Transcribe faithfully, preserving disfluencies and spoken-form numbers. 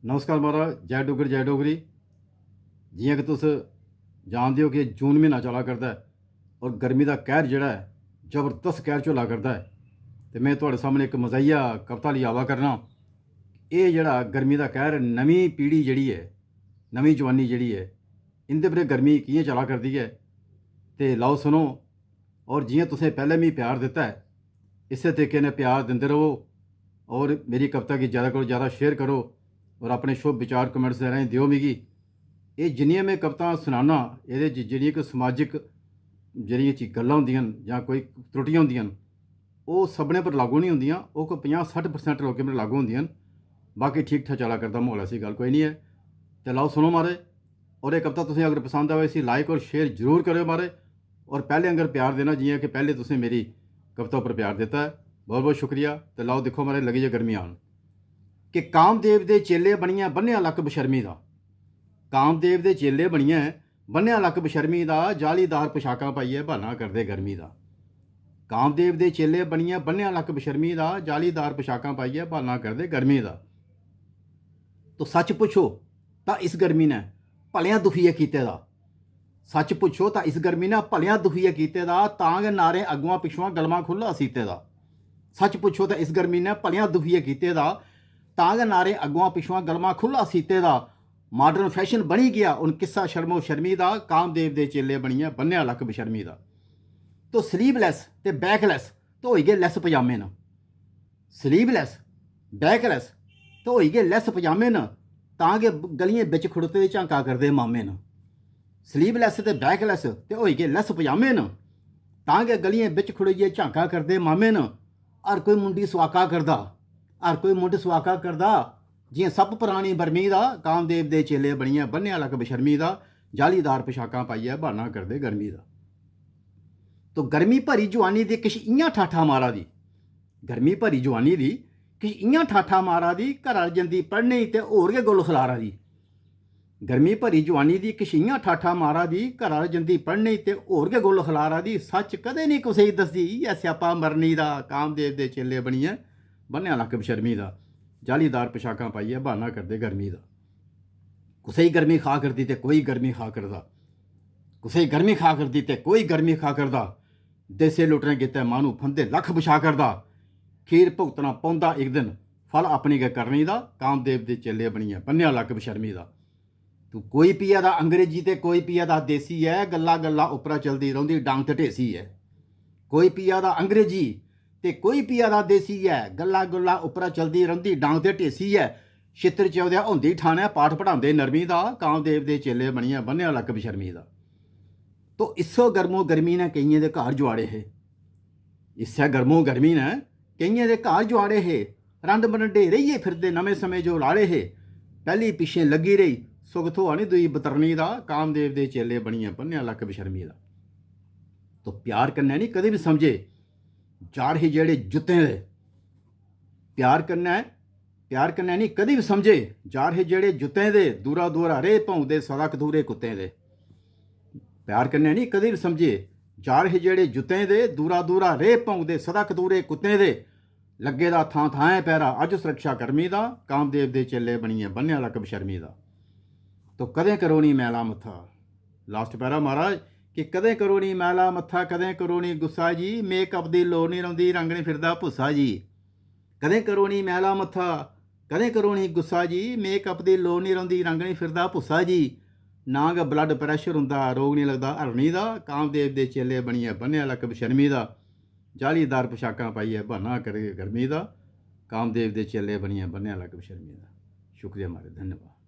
नमस्कार महाराज, जय डुग्गर, जय डोगरी। जियां कि तुस जानदे ओ कि जून म्हीना चला करदा ऐ और गर्मी दा कैह्र जेह्ड़ा ऐ, जबरदस्त कैह्र झोला करदा ऐ। ते में थुआढ़े सामने इक मजाहिया कविता लेई आवा करना। एह् जेह्ड़ा गर्मी दा कैह्र, नमीं पीढ़ी जेह्ड़ी ऐ, नमीं जवानी जेह्ड़ी ऐ, इं'दे पर एह् गर्मी कि'यां चला करदी ऐ, ते लैओ सुनो। और जियां तुसें पैह्लें मिगी प्यार दित्ता ऐ, इस्सै तरीके नै प्यार दिंदे र'वो और मेरी कविता गी जैदा कोला जैदा share करो और अपने शुभ विचार comments दे राहें देओ मिगी। एह् जिन्नियां में कवितां सनाना, एह्दे च जेह्ड़ियां कोई समाजिक जेह्ड़ियां ची-, गल्लां होंदियां न जां कोई त्रुटियां होंदियां न, ओह् सभनें पर लागू निं होंदियां, ओह् कोई पंजाह् सट्ठ percent लोकें पर लागू होंदियां न। बाकी ठीक ठाक चला करदा म्हौल, ऐसी गल्ल कोई निं ऐ। ते लैओ सुनो महाराज, और एह् कविता तुसें अगर पसंद आवै, इसी like और share जरूर करेओ महाराज। और पैह्लें आंगर प्यार देना, जियां कि पैह्लें तुसें मेरी कविता उप्पर प्यार दित्ता ऐ। बहुत बहुत शुक्रिया। ते लैओ दिक्खो महाराज, लगी जा गर्मी आन। कि कामदेव दे चेले बनियै बन्नेआ लक्क बशर्मी दा। कामदेव दे चेले बनियै बन्नेआ लक्क बशर्मी दा, जालीदार पोशाकां पाइयै ब्हाना करदे गर्मी दा। कामदेव दे चेले बनियै बन्नेआ लक्क बशर्मी दा, जालीदार पोशाकां पाइयै ब्हाना करदे गर्मी दा। तो सच्च पुच्छो तां इस गर्मी ने भलेआं दुखी ऐ कीते दा। सच्च पुच्छो तां इस गर्मी ने भलेआं दुखी ऐ कीते दा, तां गै नारें अग्गुआं पिच्छुआं गलमा खु'ल्ला सीते दा। सच्च पुच्छो तां इस गर्मी ने भलेआं दुखी ऐ कीते दा, तां गै नारें अग्गुआं पिच्छुआं गलमा खु'ल्ला सीते दा। Modern fashion बनी गेआ हून किस्सा शर्मो शर्मी दा, कामदेव दे चेले बनियै बन्नेआ लक्क बशर्मी दा। तो sleeveless ते backless तो होई गे less पजामे न। Sleeveless, backless तो होई गे less पजामे न, तां गै गलियें बिच खड़ोते दे झांका करदे मामे न। Sleeveless ते backless ते होई गे less पजामे न, तां गै गलियें बिच खड़ोइयै झांका करदे मामे न। हर कोई मुंडी सुआका करदा, हर कोई मुंड सुआका करदा, जि'यां सप्प परानी बर्मी दा, कामदेव दे चेले बनियै बन्नेआ लक्क बशर्मी दा, जालीदार पोशाकां पाइयै ब्हाना करदे गर्मी दा। तो गर्मी भरी जुआनी दी किश इ'यां ठाठा मारा दी, गर्मी भरी जुआनी दी किश इ'यां ठाठा मारा दी, घरा जंदी पढ़ने गी ते होर गै गुल खलारा दी। गर्मी भरी जुआनी दी किश इ'यां ठाठा मारा दी, घरा जंदी पढ़ने गी ते होर गै गुल खलारा दी। सच्च कदें निं कुसै गी दसदी, इ'यै स्यापा मरनी दा, कामदेव दे चेले बनियै बन्नेआ लक्क बशर्मी दा, जालीदार पोशाकां पाइयै ब्हाना करदे गर्मी दा। कुसै गी गर्मी खा करदी ते कोई गर्मी खा करदा, कुसै गी गर्मी खा करदी ते कोई गर्मी खा करदा। देसे लुटने गितै माह्नू फंदे लक्ख बछा करदा। खीर भुगतना पौंदा इक दिन, फल अपनी गै करनी दा, कामदेव दे चेले बनियै बन्नेआ लक्क बशर्मी दा। तू कोई पिया दा अंग्रेजी ते कोई पिया दा देसी ऐ, गल्ला गल्ला उप्परा चलदी रौंह्दी डांग ते ढेसी ऐ। कोई पिया दा अंग्रेजी ते कोई पिया दा देसी ऐ, गल्ला गल्ला उप्परा चलदी रौंह्दी डांग ते ढेसी ऐ। छित्तर चौदेआ होंदी ठानै पाठ पढ़ांदे नरमी दा, कामदेव दे चेले बनियै बन्नेआ लक्क बशर्मी दा। तो इस्सो गर्मो गर्मी ने केइयें दे घर जुआड़े हे, इस्सै गर्मो गर्मी ने केइयें दे घर जुआड़े हे। रंड बरंडे रेहियै फिरदे नमें समें जो लाड़े हे। पैह्ली पिच्छें लग्गी रेही, सुख थ्होआ निं दूई बतरनी दा, कामदेव दे चेले बनियै बन्नेआ लक्क बशर्मी दा। तो प्यार कन्नै निं कदें बी समझे, जार हे जेह्ड़े जुत्तें दे। प्यार कन्नै, प्यार कन्नै निं कदें बी समझे, जार हे जेह्ड़े जुत्तें दे, दूरा दूरा रेह् भौंकदे सदा कतूरे कुत्तें दे। प्यार कन्नै निं कदें बी समझे, जार हे जेह्ड़े जुत्तें दे, दूरा दूरा रेह् भौंकदे सदा कतूरे कुत्तें दे। लग्गे दा थां थां ऐ पैरा अज्ज सुरक्षा कर्मी दा, कामदेव दे चेले बनियै बन्नेआ लक्क बशर्मी दा। तो कदें करोनी मैला मत्था, last पैरा महाराज, कि कदें करोनी मैला मत्था, कदें करोनी गुस्सा जी, makeup दी लोड़ निं रौंह्दी, रंग निं फिरदा भुस्सा जी। कदें करोनी मैला मत्था, कदें करोनी गुस्सा जी, makeup दी लोड़ निं रौंह्दी, रंग निं फिरदा भुस्सा जी। ना गै blood pressure होंदा, रोग निं लगदा हरनी दा, कामदेव दे चेले बनियै बन्नेआ लक्क बशर्मी दा, जालीदार पोशाकां पाइयै ब्हाना करगे गर्मी दा, कामदेव दे चेले बनियै बन्नेआ लक्क बशर्मी दा। शुक्रिया महाराज, धन्यवाद।